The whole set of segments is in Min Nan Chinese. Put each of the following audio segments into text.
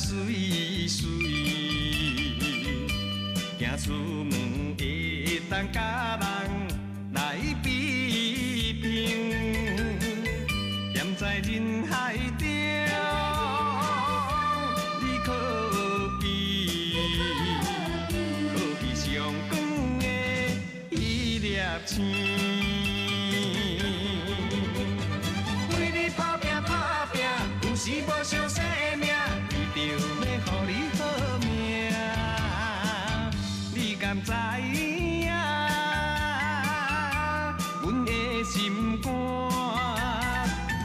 媠媠，行出门会当佮人来比拼，踮在人海中，你可比，可比上光的彼粒星。为你打拼打拼，有时无相生命，为著欲予你好命，你敢知影？阮的心肝，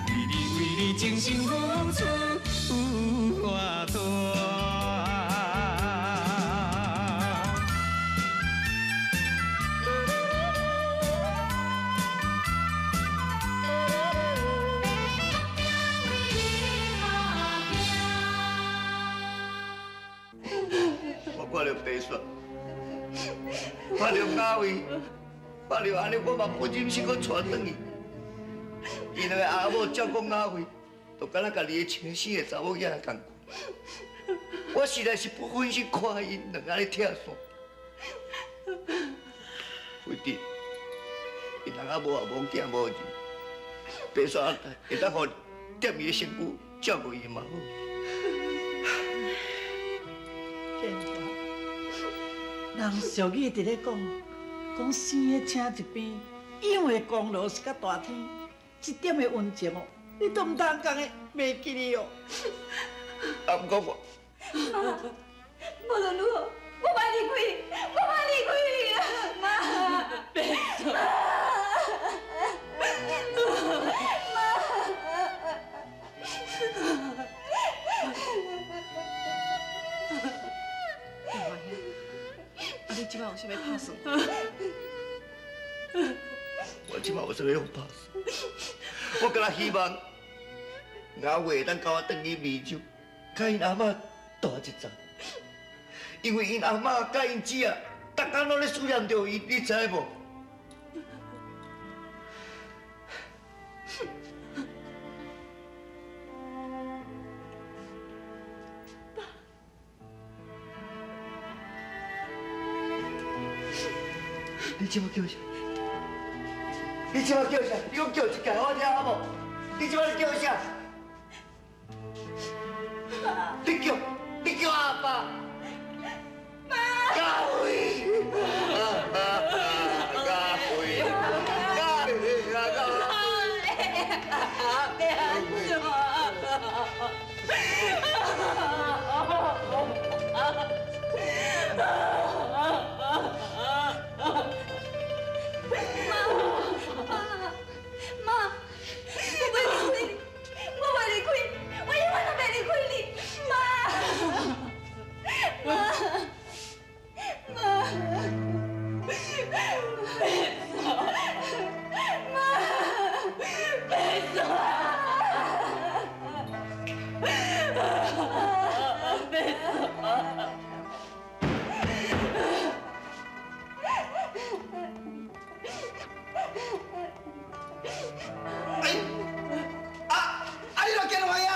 为你为你真心付出有偌大。我看著白雪，看著阿伟，看著按呢，我嘛不忍心阁带转去。𪜶两个阿某照顾阿伟，就敢若家己的亲生的查某囝仔仝款。我实在是不忍心看𪜶两个按呢拆散。惠弟，𪜶人阿某也无囝无儿，白雪会当予踮伊的身躯照顾伊嘛好。人俗语伫咧讲，讲生的请一边，养的功劳是佮大天，这点的恩情哦，你都毋通共伊袂记哩哦。啊，毋过我，妈，无论如何，我袂离开你，我袂离开你啊，妈。别说。妈。啊，你这摆有啥物拍算？我这摆有啥物好拍算？我敢若希望阿伟会当共我转去湄洲，佮𪜶阿嬷住一阵，因为𪜶阿嬷佮𪜶姊啊，逐工拢咧思念著伊，你知无？你这摆叫啥？你这摆叫啥？你阁叫一下我听好无？你这摆叫啥？你叫，你叫阿爸。妈。嘉慧，嘉慧，嘉慧，嘉慧。别安怎？妈，我袂离开你，我袂离开，我永远都袂离开你，妈，妈，妈，妈，别走，别走。啊！你来见我呀！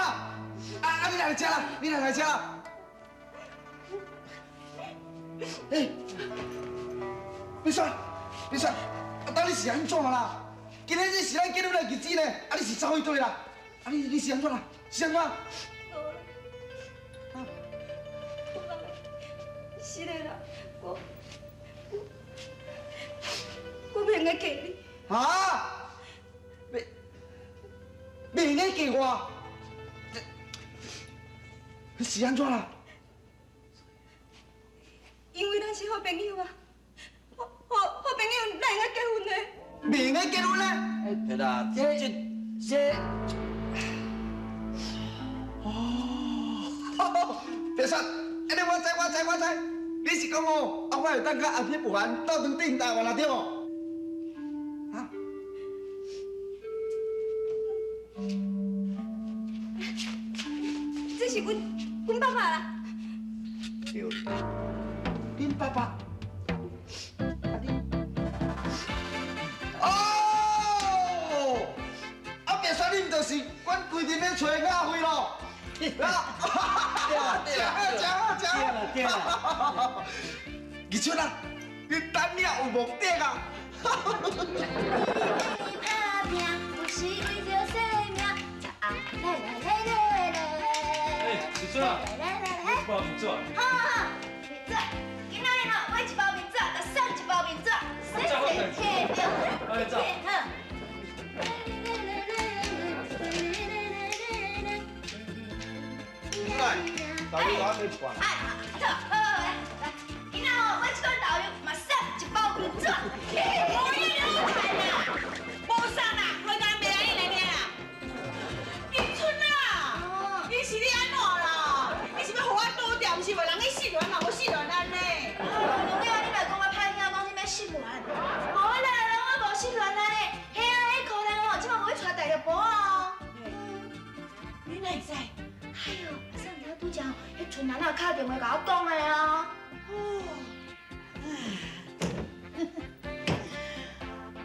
啊！你来遮啦！你来遮啦！哎，美雪，美雪，啊，当你是按怎啦？今日是咱结婚的日子呢，啊，你是走去佗啦？啊，你是按怎啦？是按怎？啊！是的啦，我袂用得嫁你。啊！袂用得嫁我？这是按怎啦？因为咱是好朋友啊，好朋友哪会用得结婚呢？袂用得结婚呢？哎，对啦，这，哦，别说，按呢我知我知我知，你是讲哦，啊，我会当佮阿铁不凡斗阵转台湾啊，对无？啊？这是阮爸爸啦。对。恁爸爸？啊你？哦！啊，别说恁就是阮规日咧揣阿辉咯。啊！对啦，对啦，对啦，对啦。二春啊，你等了有目的啊！哎，二春啊，一包面纸。好好好，面纸，今仔日吼买一包面纸，就送一包面纸，谢谢，对，好。来，豆油我买一罐。哎，好，好，来来，今仔吼买一罐豆油，嘛送一包面纸。无你两看啦，无送啦，我敢袂来你来领啦。叶春啊，你是咧按怎啦？你是欲予我倒掉，毋是话人去失恋嘛？无失恋按呢？娘啊，你若讲我歹听，讲你欲失恋，无啦，人我无失恋啊咧。嘿啊，彼可人哦，这摆无去娶大陆婆啊。你哪会知？哎呦，上次拄则彼春兰啊敲电话共我讲的啊。哦，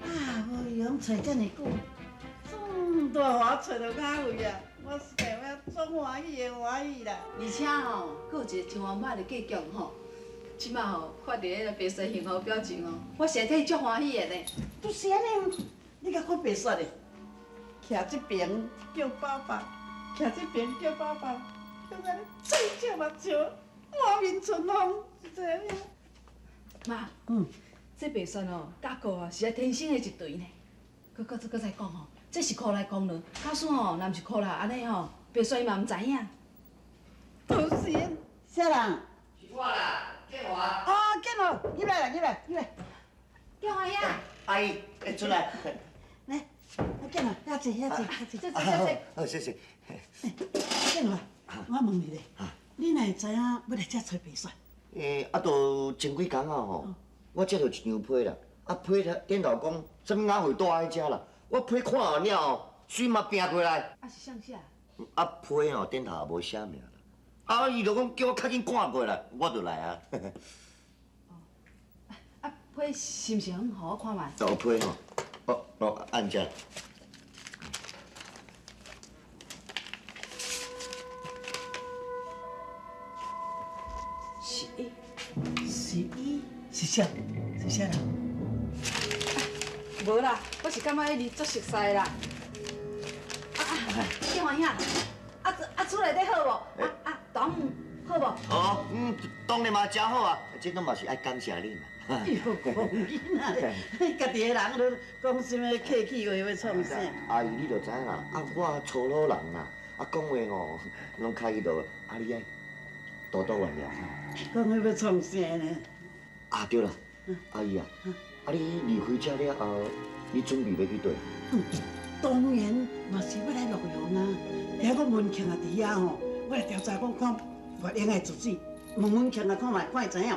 啊，无闲揣遮尔久，总大予我揣著雅慧啊！我实在我总欢喜的欢喜啦。而且吼，阁有一个真完美的结局吼。这摆吼，看伫彼个白雪幸福表情哦，我实在替伊足欢喜的呢。就是按呢，你共看白雪咧，徛这边叫爸爸，徛这边叫爸爸，叫安尼嘴角目笑，满面春风，是这样。妈，这白雪哦，甲顾啊是爱天生的一对呢。阁再讲吼，这是苦来功劳，假使吼，若毋是苦来按呢吼，白雪伊嘛毋知影。就是，啥人？是我啦，建华。哦，建华，入来啦，入来，入来。建华兄。阿姨，出来。来，建华，遐坐，遐坐，遐坐。坐坐坐。好，谢谢。建华，我问你咧，你哪会知影欲来遮揣白雪？啊，都前几工啊吼，我接到一张批啦，啊批顶头讲啥物雅慧住喺遮啦，我批看完了后，水嘛拼过来。啊是啥写？啊批吼顶头也无写名啦，啊伊就讲叫我较紧赶过来，我就来啊。啊批是毋是很好？我看觅。哦批吼，哦哦按遮。是伊，是伊，是啥？是啥人？无啦，我是感觉彼字足熟悉啦。啊，建华兄，啊厝内底好无？啊当好无？哦，当然嘛真好啊，这拢嘛是爱感谢你嘛。哟，讲囡仔咧，家己的人都讲啥物客气话，欲创啥？阿姨，你就知啦，啊我粗鲁人啦，啊讲话吼拢较彼落，啊你爱多多原谅。讲彼欲创啥呢？啊对啦，阿姨啊，啊你离开这了后，你准备欲去佗？当然嘛是欲来洛阳啊！听讲文庆也伫遐吼，我来调查讲看月英的住址，问文庆啊看觅，看会知影。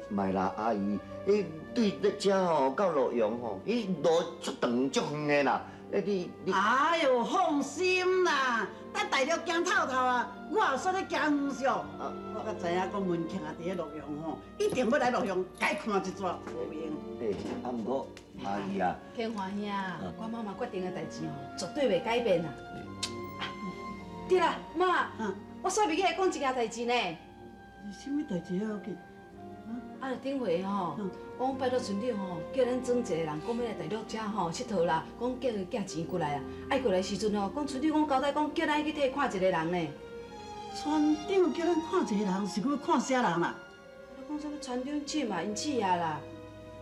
莫啦，阿姨，彼对咧遮吼到洛阳吼，彼路足长足远的啦。你。哎哟，放心啦，咱大陆行透透啊，我后煞咧行远少。我阁知影讲文庆也伫咧洛阳吼，一定欲来洛阳，共伊看一逝，无闲。啊，毋过阿姨啊，建华兄，我妈妈决定的代志吼，绝对袂改变啦。对啦，妈，我煞袂记来讲一件代志呢。是啥物代志啊？要紧。啊，顶回吼，讲拜托村长吼，叫咱庄一个人讲欲来大陆遮吼𨑨迌啦，讲叫伊寄钱过来啊。爱过来时阵吼，讲村长讲交代讲叫咱去替伊看一个人呢。村长叫咱看一个人，是欲看啥人啦？讲啥物村长姊嘛，𪜶姊啊啦，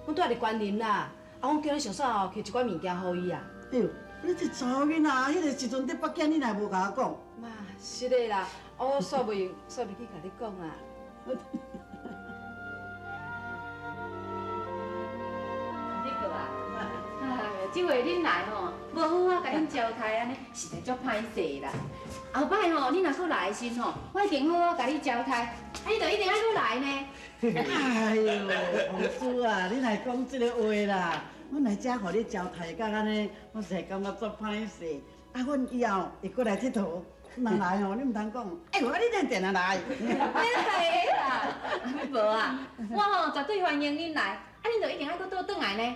讲住伫关林啦，啊，讲叫咱上煞吼摕一寡物件予伊啊。哎呦，你这查某囡仔，彼个时阵伫北京，你若无共我讲？妈，是的啦，我煞袂煞袂去共你讲啦。这回恁来吼，无好好共恁招待按呢，实在足歹势啦。后摆吼，你若阁来的时吼，我一定好好共你招待，啊，你就一定爱阁来呢。哎呦，凤珠啊，你若讲这个话啦，阮来遮予你招待到按呢，我实在感觉足歹势。啊，阮以后会阁来𨑨迌，若来吼，你毋通讲，哎呦，啊你怎定定来？会啦，无啊，我吼绝对欢迎恁来，啊，恁就一定爱阁倒转来呢。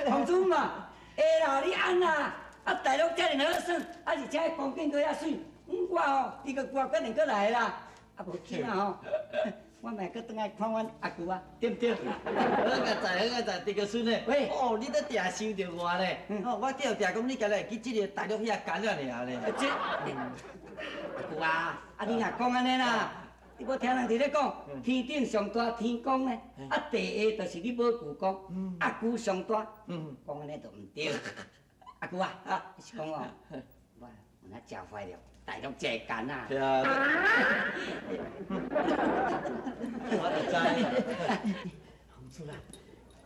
凤珠嘛，会啦，你按啦，啊大陆遮尔好耍，啊而且风景阁遐媠，我吼，你阁我决定阁来啦。啊，无起码吼，我嘛会阁转来看阮阿舅啊，对毋对？好佳哉，好佳哉，这个孙呢？喂，哦，你都定想著我咧。哦，我叫定讲你今日会去这个大陆遐干了尔咧。这，阿舅啊，啊你若讲按呢啦，我听人伫咧讲，天顶上大天公呢，啊地下就是你母舅公，阿舅上大，讲按呢就毋对。阿舅啊，啊，你是讲哦，我有哪食坏了，大陆这个干啊。对啊。我就知。洪叔啊，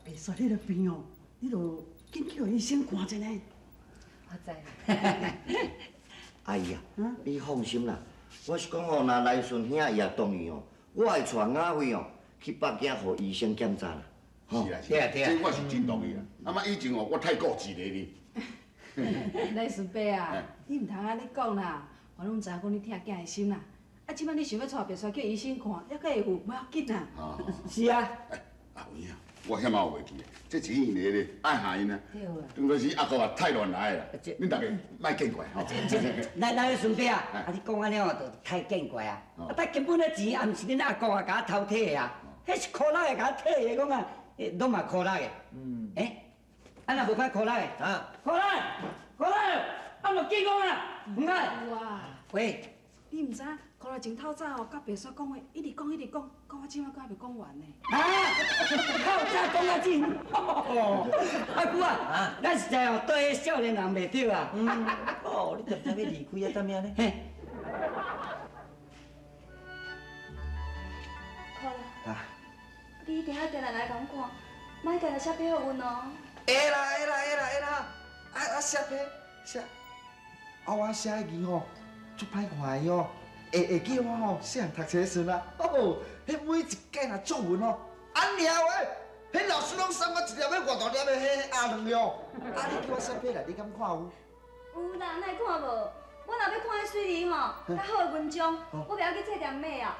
白雪你个病哦，你就紧去予医生看一下。我知。阿姨啊，你放心啦，我是讲吼，若来顺兄伊也同意哦，我会带雅慧哦去北京予医生检查啦。是啦，是啦，这我是真同意啦。啊嘛以前哦，我太固执咧呢。来顺伯啊，你毋通按呢讲啦，我拢知影讲你疼囝的心啦。啊，这摆你想欲带白雪去医生看，犹阁会有，无要紧啦。是啊。阿有影，我险仔有袂记，这钱伊咧爱害𪜶啊。对啊。当初是阿哥啊太乱来啦，恁大家莫见怪吼。来来，顺伯啊，啊你讲按呢哦，就太见怪啊。啊，但根本那钱也毋是恁阿公啊共我偷摕的啊，彼是苦力的共我摕的，讲啊，拢嘛苦力的。嗯。欸，啊若无看苦力的，啊，苦力，苦力，啊莫见讲啊，毋爱。有啊。喂。你毋知影，苦力前透早哦，佮白雪讲话，一直讲一直讲，到我这摆阁犹未讲完呢。啊！透早讲到这，阿舅啊，咱实在哦对彼少年人袂对啊。哦，你踮踮欲离开啊，踮遐呢？嘿。苦力。啊。你一定爱定定来共看，莫定定写批予阮哦。会啦会啦会啦会啦，啊啊写批写，啊我写的字吼，足歹看的哦，会会记我吼细汉读册时阵啊，哦，彼每一届若作文哦，按了的，彼老师拢送我一粒欲偌大粒的彼鸭卵哦，啊你叫我写批来，你敢看有？有啦，哪会看无？我若欲看彼水字吼，较好的文章，我袂晓去册店买哦。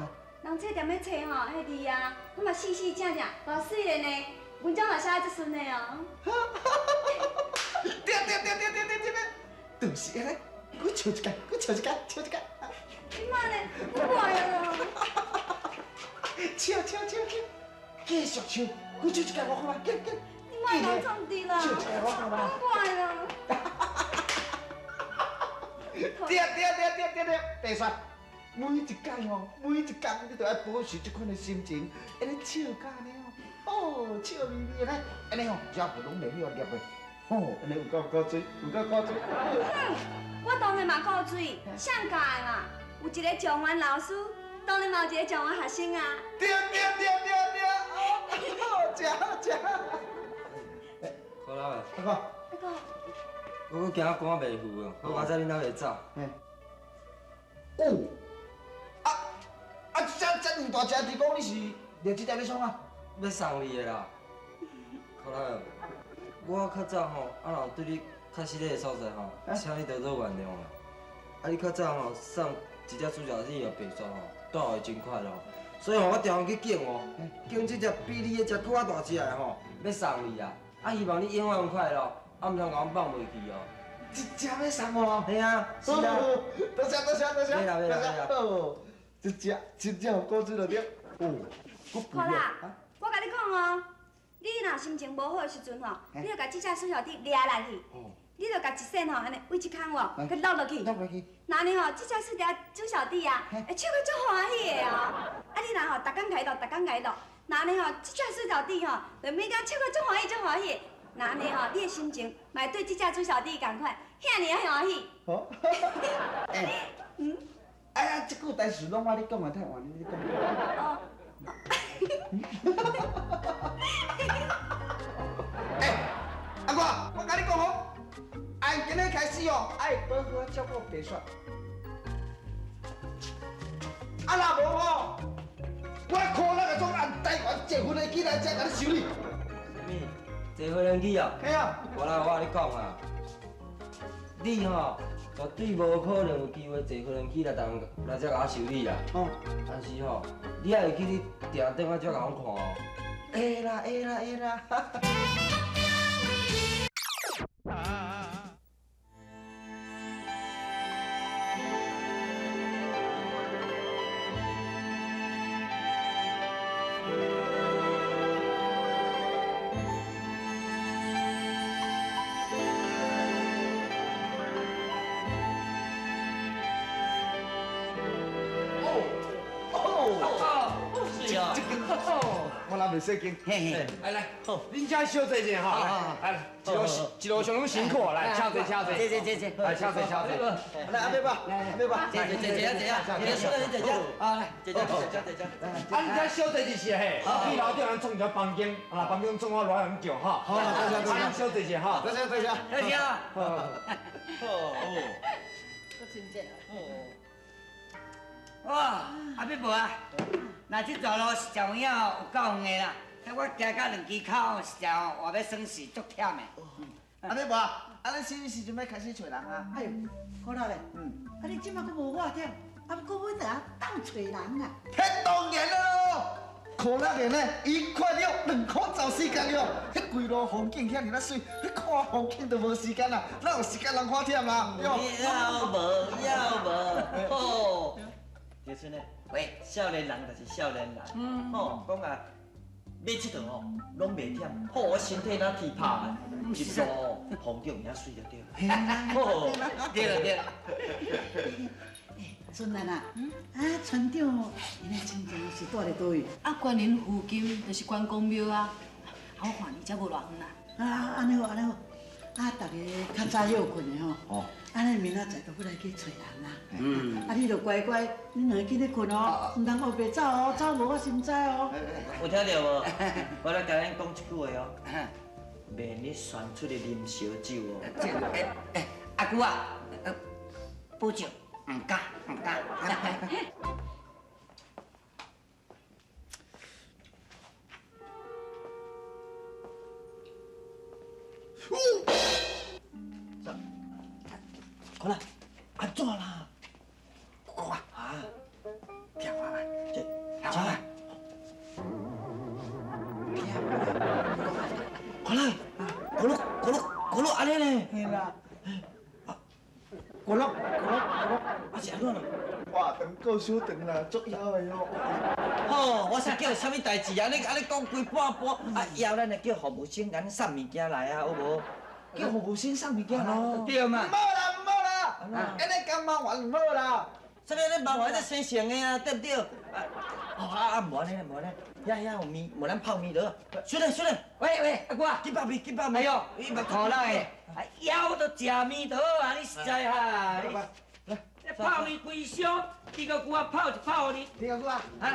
人册店咧册吼，彼字啊，拢嘛四四正正，偌媠的呢。文章嘛写得足顺的哦。对对对对对对对对，就是按呢，阁笑一摆，阁笑一摆，笑一摆。你莫呢，我坏啦。笑笑笑笑，继续笑，阁笑一摆我看觅，紧紧。你莫搞创治啦。笑一摆我看觅。我坏啦。对对对对对对，白雪，每一届吼，每一工你都爱保持这款的心情，按呢笑甲按呢哦，笑眯眯的，按呢吼，只要拢连了粒的，吼，按呢有够古锥，有够古锥。哼，我当然嘛古锥，谁教的嘛？有一个状元老师，当然嘛有一个状元学生啊。对对对对对，哦，真好真好。苦力的，阿哥，阿哥。我阁惊我肝袂赴啊，我明仔载你哪会走？哦，啊啊！这这么大只猪讲你是掠这条欲创啊？欲送你的啦，苦力，我较早吼，啊若有对你较失礼的所在吼，请你多多原谅啦。啊，你较早吼送一只猪脚你予白雪吼，带予伊真快乐，所以吼我常常去拣哦，拣这只比你彼只阁较大只的吼，欲送你啊。啊，希望你永远快乐，啊，毋通共阮放袂记哦。这只欲送我？嘿啊，是啊。多谢多谢多谢。免啦免啦免啦。哦，这只真正有古锥就对。哦，好啦，我共你讲哦，你若心情无好的时阵吼，你就共这只水小弟掠来去，你就共一线吼，按呢对这空哦，佮落落去。落落去。那呢吼，这只水条猪小弟啊，会笑阁足欢喜的哦。啊，你若吼，逐工共伊录，逐工共伊录，那呢吼，这只水小弟吼，就每工笑阁足欢喜，足欢喜。那呢吼，你的心情嘛会对这只猪小弟仝款，遐尔仔欢喜。好。欸。嗯。哎呀，这句台词拢我咧讲的，太晚你咧讲。哦。欸，阿哥，我共你讲哦，按今日开始哦，爱好好照顾白雪。啊，若无吼，我苦力的总按台湾坐飞机来遮共你修理。啥物？坐飞机哦？嘿啊。我来，我共你讲啊，你吼绝对无可能有机会坐飞机来台湾来遮共我修理啦。哦。但是吼，你爱会记你定转来遮共阮看哦。会啦会啦会啦。看咱袂使紧。嘿嘿，来来，好，恁遮小坐者吼，来来，一路一路上拢辛苦，来，请坐请坐，坐坐坐坐，来请坐请坐。来阿伯爸，阿伯爸，坐坐坐坐坐啊，坐坐坐啊，来，坐坐坐坐坐坐。啊，恁遮小坐就是嘿，去楼顶咱创一个房间，啊，房间创好偌人叫哈。好，多谢多谢。小坐者哈，多谢多谢。多谢。好，够亲切。哇，阿伯啊，那这条路实在有影有够远的啦，我行到两支口，实在哦，活欲算是足忝的。阿伯啊，啊，咱啥物时阵欲开始揣人啊？哎呦，好啦咧，啊你这马阁无我忝，啊阁阮著爱斗揣人啊。彼当然咯，可乐的呢，1块6，2块14角哟。彼规路风景遐尔仔媠，彼看风景都无时间啦，哪有时间人看忝啦？要无要无，好。叶春呢？喂，少年人就是少年人，吼，讲啊，欲𨑨迌吼，拢袂忝，吼，我身体若铁拍的，一路风景有影媠就对。好，对了对了。春兰啊，啊村长，𪜶的亲情是住伫佗位？啊，观音附近就是关公庙啊，啊，我看离遮无偌远啦。啊，按呢好，按呢好，啊，逐家较早歇睏的吼。哦。按呢明仔载就欲来去揣人啦。嗯。啊，你著乖乖，恁两个紧咧睏哦，毋通乌白走哦，走无我是毋知哦。有听著无？我来共恁讲一句话哦，免你选出去啉烧酒哦。阿姑啊，保证，毋敢，毋敢。好啦，安怎啦？哥啊，听话来，听话来。好啦，咕噜咕噜咕噜，按呢呢？嘿啦，咕噜咕噜咕噜，啊是按怎啦？话长够小长啦，足枵的哦。吼，我说叫啥物代志啊？你按呢讲规半晡，啊枵咱就叫服务生共咱送物件来啊，好无？叫服务生送物件来，对嘛？唔好啦，唔好啦，按呢干麻烦唔好啦。啥物你麻烦这生成的啊，对不对？啊啊，无按呢，无按呢，遐遐有面，无咱泡面落。小姐，小姐，喂喂，阿姑啊，去泡面，去泡面。哎呦，可乐的，啊枵就食面就好啊，你实在哈。来，泡面规箱，这个久啊泡一泡你。这个久啊，啊，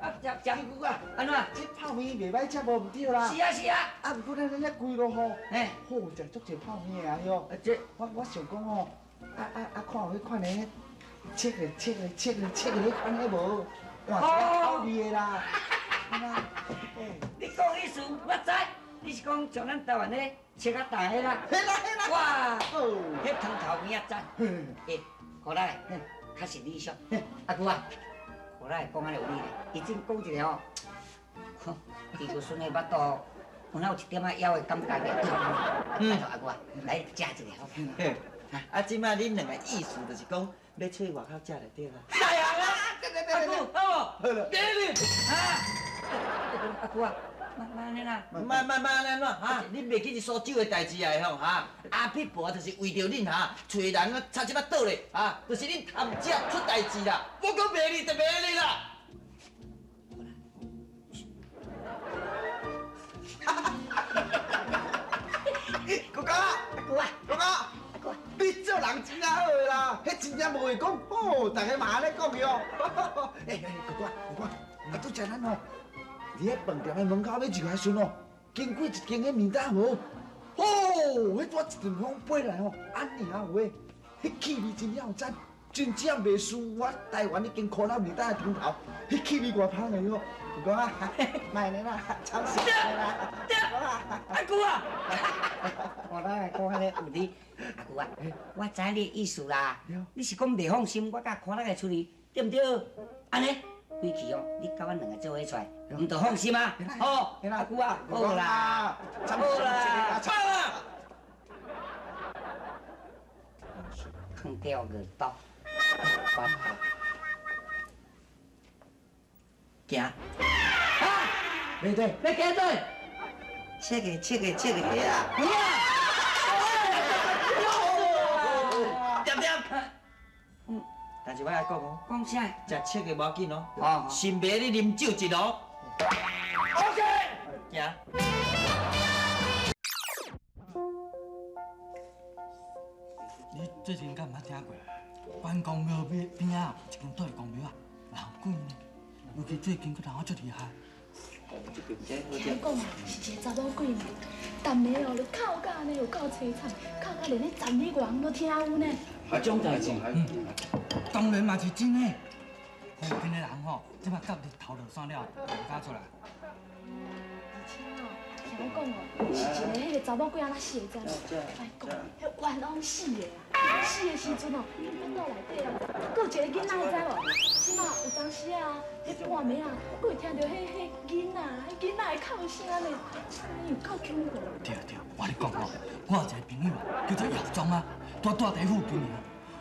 啊，食食久啊，按怎？这泡面袂歹食，无毋对啦。是啊是啊。啊，毋过咱咱遮规路吼，嘿，好食足济泡面的啊哟。这我想讲吼，看有彼款的，切个切个切个切个彼款的无？换一个口味的啦。你讲意思我知，你是讲像咱台湾的切较大彼啦。彼啦彼啦。哇，彼汤头有影赞。欸，好啦，确实理想。阿姑啊，我来讲按呢有理咧，伊真讲一个吼，哼，地球村的腹肚，有哪有一点仔枵的感觉咧？拜托阿姑啊，来食一个好。啊，这摆恁两个意思就是讲，欲出去外口食就对啦。来啊！阿姑，好无？别哩，啊！阿姑啊，莫莫按呢啦，莫莫莫按呢哈！你袂记一烧酒的代志啊吼哈？阿撇婆就是为著恁哈，揣人啊差这摆倒咧啊，就是恁贪食出代志啦。我讲袂哩就袂哩啦。哥哥，阿姑啊，哥哥，阿姑，你做人真正好的啦，彼真正无话讲，哦，逐家嘛按呢讲伊哦。欸欸，哥哥，哥哥，啊，拄才咱吼，伫彼饭店的门口买一个时阵哦，经过一间彼面摊无，哦，彼拄一阵风飞来吼，按呢啊有诶，彼气味真正有赞，真正袂输我台湾彼间苦肉面摊的汤头，彼气味偌芳的哟。哥哥啊，莫按呢啦，惨死啦！阿姑啊，我来讲按呢有理。阿姑啊，我知你的意思啦，你是讲袂放心我佮看那个处理，对毋对？按呢，回去哦，你佮阮两个做伙出来，毋就放心啊？好，阿姑啊，好啦，好啦，放啦！放掉五刀，八刀。行。啊！袂对，要行对。切个切个切个呀！点点。但是我爱讲哦，讲啥？食切个无要紧哦，哦，先袂你啉酒一炉。哦，行。你最近敢毋捌听过？关公庙边边仔有一间土地公庙啊，闹鬼呢。尤其最近阁闹啊足厉害。听讲啊，是一个查某鬼呢，逐暝哦，就哭甲按呢有够凄惨，哭甲连咧10里外远都听有呢。这种代志，当然嘛是真的。附近的人吼，这摆到日头落山了，毋敢出来。而且哦，听讲哦，是一个彼个查某鬼按怎死的知无？哎讲，彼冤枉死的啊！死的时阵哦，彼腹肚内底啊，阁有一个囡仔，你知无？这马有当时啊，彼半暝啊，阁会听著彼囡仔，彼囡仔的哭声呢，有够恐怖。对对，我跟你讲吼，我有一个朋友啊，叫做姚庄啊，拄住佇附近尔。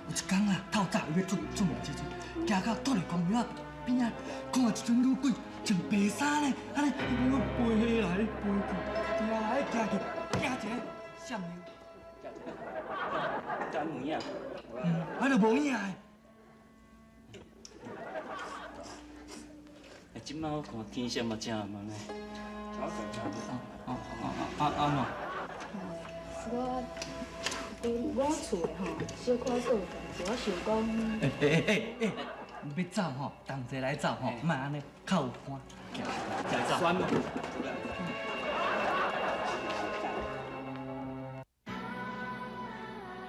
有一工啊，透早伊欲出出门时阵，行到土地公庙边仔，看到一阵女鬼穿白衫呢，按呢飞来飞去，行来行去，行一个闪溜。敢有影？嗯，啊，就无影的。欸，这摆我看天色嘛正暗呢。啊啊怎？我我厝的吼，小可过动，我想讲。欸欸欸欸，欲走吼，同齐来走吼，莫按呢较有伴。来走。酸。